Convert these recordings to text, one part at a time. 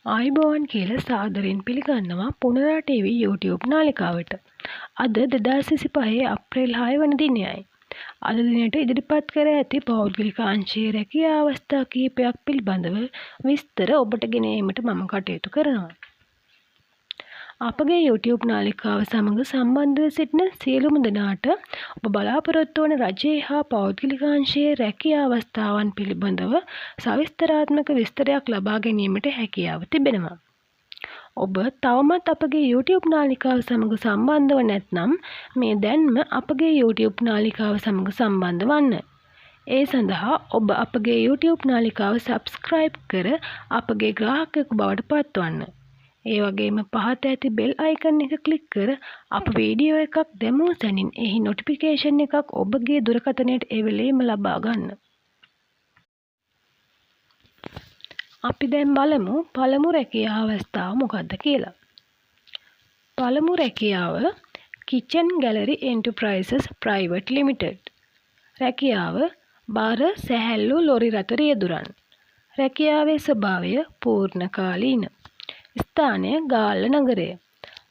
ආයුබෝවන් කියලා සාදරයෙන් පිළිගන්නවා පුනරා ටීවී YouTube නාලිකාවට. අද 2025 අප්‍රේල් 6 වන දිනයයි. අද දිනයට ඉදිරිපත් කර ඇති පෞද්ගලික අංශයේ රැකියා අවස්ථා කිහිපයක් පිළිබඳව විස්තර ඔබට ගෙන ඒමට මම කටයුතු කරනවා. අපගේ YouTube නාලිකාව සමග සම්බන්ධව සිටින සියලුම දෙනාට ඔබ බලාපොරොත්තු වන රජයේ හා පෞද්ගලික අංශයේ රැකියා අවස්ථාවන් පිළිබඳව සවිස්තරාත්මක විස්තරයක් ලබා ගැනීමට හැකියාව තිබෙනවා. ඔබ තවමත් අපගේ YouTube නාලිකාව සමග සම්බන්ධව නැත්නම් මේ දැන්ම අපගේ YouTube නාලිකාව සමග සම්බන්ධ වන්න. ඒ සඳහා ඔබ අපගේ YouTube නාලිකාව සබ්ස්ක්‍රයිබ් කර අපගේ ග්‍රාහකයෙකු බවට පත්වන්න. ඒ වගේම පහත ඇති බෙල් අයිකන් එක ක්ලික් කර අප වීඩියෝ එකක් දැමූ සැනින් එහි නොටිෆිකේෂන් එකක් ඔබගේ දුරකථනයට එවෙලේම ලබා ගන්න. අපි දැන් බලමු පළමු රැකියා අවස්ථාව මොකක්ද කියලා. පළමු රැකියාව kitchen gallery enterprises private limited. රැකියාව බාර සැහැල්ලු ලොරි රථ රියදුරන්. රැකියාවේ ස්වභාවය පූර්ණකාලීන. ස්ථානය ගාල්ල නගරය.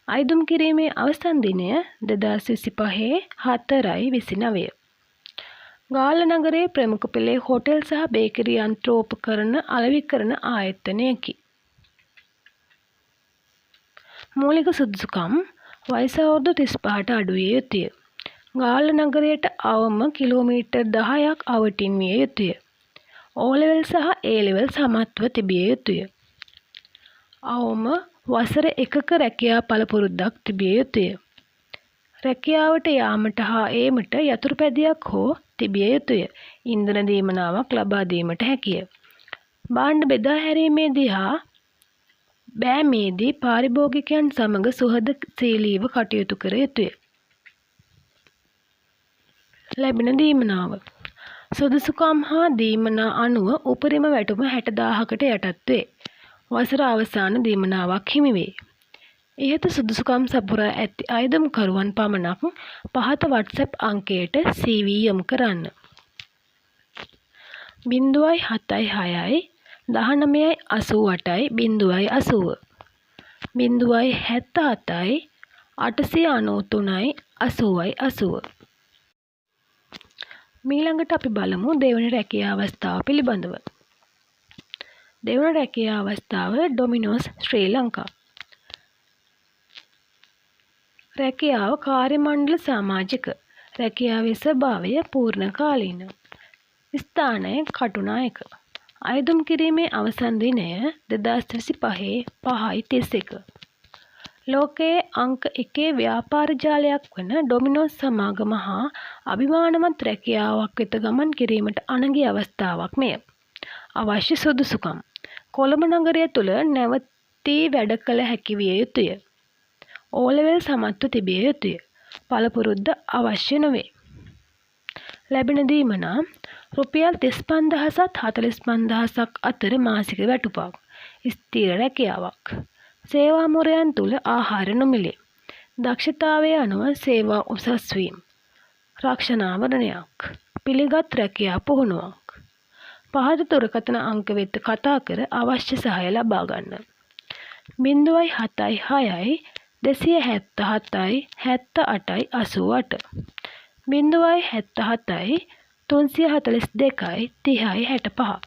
අයදුම් කිරීමේ අවසන් දිනය 2025 4.29. ගාල්ල නගරයේ ප්‍රමුඛ පෙළේ හොටෙල් සහ බේකරි යන්ත්‍රෝපකරණ අලෙවි කරන ආයතනයකි. මූලික සුදුසුකම් වයස අවුරුදු 35ට අඩු විය යුතුය. ගාල්ල නගරයට අවම කිලෝමීටර් 10ක් අවටින් විය යුතුය. ඕ ලෙවල් සහ ඒ ලෙවල් සමත්ව තිබිය යුතුය. අවම වසර එකක රැකියා පළපුරුද්දක් තිබිය යුතුය. රැකියාවට යාමට හා ඒමට යතුරුපැදියක් හෝ තිබිය යුතුය. ඉන්ධන දීමනාවක් ලබා දීමට හැකිය. භාණ්ඩ බෙදා හැරීමේදී හා බෑමේදී පාරිභෝගිකයන් සමග සුහදශීලීව කටයුතු කර යුතුය. ලැබෙන දීමනාව සුදුසුකම් හා දීමනා අනුව උපරිම වැටුප 60,000කට යටත් වේ. වසර අවසාන දීමනාවක් හිමි වේ. ඉහත සුදුසුකම් සපුරා ඇති අයදුම්කරුවන් පමණක් පහත WhatsApp අංකයට CV යොමු කරන්න. 0.76යි 19.88යි 0.80 0.77යි 893යි 80යි 80. මීළඟට අපි බලමු දෙවන රැකියා අවස්ථාව පිළිබඳව. දෙවන රැකියා අවස්ථාව ඩොමිනෝස් ශ්‍රී ලංකා. රැකියාව කාර්ය මණ්ඩල සමාජික. රැකියාවේ ස්වභාවය පූර්ණකාලීන. ස්ථානය කටුනායක. අයදුම් කිරීමේ අවසන් දිනය 2025 5.31. ලෝකයේ අංක එකේ ව්‍යාපාර ජාලයක් වන ඩොමිනෝස් සමාගම හා අභිමානවත් රැකියාවක් වෙත ගමන් කිරීමට අනගි අවස්ථාවක් මෙය. අවශ්‍ය සුදුසුකම් කොළඹ නගරය තුළ නැවතී වැඩ කළ හැකි විය යුතුය. ඕ ලෙවල් සමත්ව තිබිය යුතුය. පළපුරුද්ද අවශ්‍ය නොවේ. ලැබෙන දීමනා රුපියල් 35,000ත් 45,000ක් අතර මාසික වැටුපක්. ස්ථිර රැකියාවක්. සේවා මුරයන් තුළ ආහාර නොමිලේ. දක්ෂතාවය අනුව සේවා උසස් වීම. රක්ෂණාවරණයක්. පිළිගත් රැකියා පුහුණුවක්. පහත දුරකථන අංක වෙත කතා කර අවශ්‍ය සහාය ලබා ගන්න. 0.76යි 277යි 78යි 88 0.77යි 342යි 30යි 65.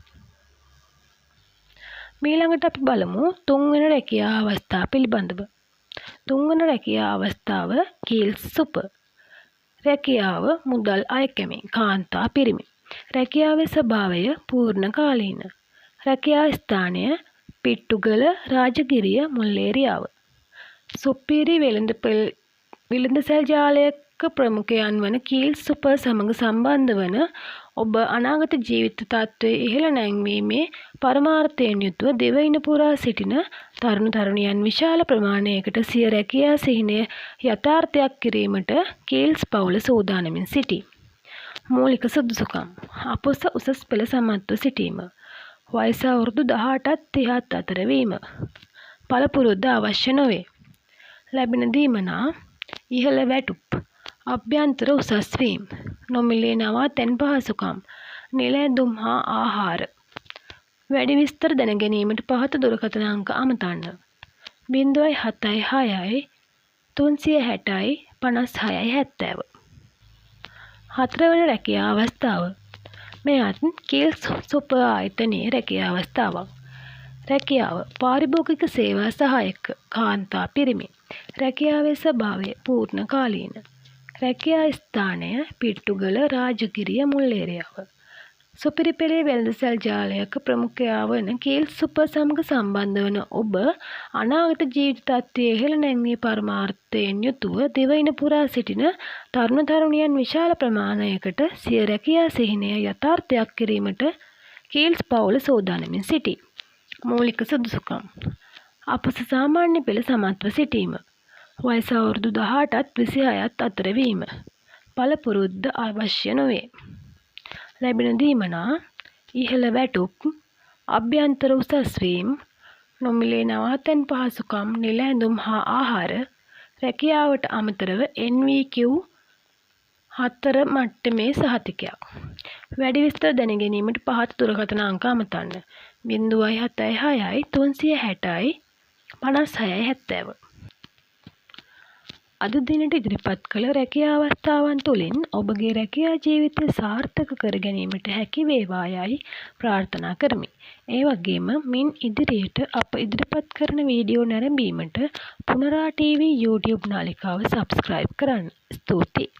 මීළඟට අපි බලමු තුන්වන රැකියා අවස්ථාව පිළිබඳව. තුන්වන රැකියා අවස්ථාව කීල්ස් සුපර්. රැකියාව මුදල් අයකැමි කාන්තා පිරිමි. රැකියාවේ ස්වභාවය පූර්ණකාලීන. රැකියා ස්ථානය පිට්ටුගල රාජගිරිය මුල්ලේරියාව. සුපිරි වෙළඳසැල් ජාලයක ප්‍රමුඛයන් වන කීල්ස් සුපර් සමග සම්බන්ධ වන ඔබ අනාගත ජීවිත තත්ත්වය ඉහළ නැංවීමේ පරමාර්ථයෙන් යුතුව දිවයින පුරා සිටින තරුණ තරුණියන් විශාල ප්‍රමාණයකට සිය රැකියා සිහිනය යථාර්ථයක් කිරීමට කීල්ස් පවුල සූදානමින් සිටී. මූලික සුදුසුකම් අපොස උසස් පෙළ සමත්ව සිටීම. වයස අවුරුදු 18ත් 30ත් අතර වීම. පළපුරුද්ද අවශ්‍ය නොවේ. ලැබෙන දීමනා ඉහළ වැටුප්, අභ්‍යන්තර උසස් වීම, නොමිලේ නවාතැන් පහසුකම්, නිල ඇඳුම් හා ආහාර. වැඩි විස්තර දැන ගැනීමට පහත දුරකථන අංක අමතන්න. 076 360යි 56යි 70. හතරවන රැකියා අවස්ථාව. මෙයත් කීල්ස් සුපර් ආයතනයේ රැකියා අවස්ථාවක්. රැකියාව පාරිභෝගික සේවා සහායක, කාන්තා, පිරිමි. රැකියාවේ ස්වභාවය පූර්ණ කාලීන. රැකියා ස්ථානය පිට්ටුගල, රාජගිරිය, මුල්ලේරියාව. සුපිරි පෙළේ වෙළඳසල් ජාලයක ප්‍රමුඛයා වන කීල්ස් සුපර් සමග සම්බන්ධ වන ඔබ අනාගත ජීවිත තත්ත්වයේ ඉහළ නැංවී පරමාර්ථයෙන් යුතුව දිවයින පුරා සිටින තරුණ තරුණියන් විශාල ප්‍රමාණයකට සිය රැකියා සිහිනය යථාර්ථයක් කිරීමට කීල්ස් පවුල සූදානමින් සිටී. මූලික සුදුසුකම්: අපොස සාමාන්‍ය පෙළ සමත්ව සිටීම. වයස අවුරුදු 18ත් 26ත් අතර වීම. පළපුරුද්ද අවශ්‍ය නොවේ. ලැබෙන දීමනා: ඉහළ වැටුප්, අභ්‍යන්තර උසස් වීම්, නොමිලේ නවාතැන් පහසුකම්, නිල ඇඳුම් හා ආහාර. රැකියාවට අමතරව NVQ 4 මට්ටමේ සහතිකයක්. වැඩි විස්තර දැන ගැනීමට පහත දුරකථන අංක අමතන්න. 076යි 360යි 56යි 70. අද දිනට ඉදිරිපත් කළ රැකියා අවස්ථාවන් තුළින් ඔබගේ රැකියා ජීවිතය සාර්ථක කර ගැනීමට හැකි වේවා යයි ප්‍රාර්ථනා කරමි. ඒ වගේම මින් ඉදිරියට අප ඉදිරිපත් කරන වීඩියෝ නැරඹීමට පුනරා ටීවී YouTube නාලිකාව සබ්ස්ක්‍රයිබ් කරන්න. ස්තුතියි.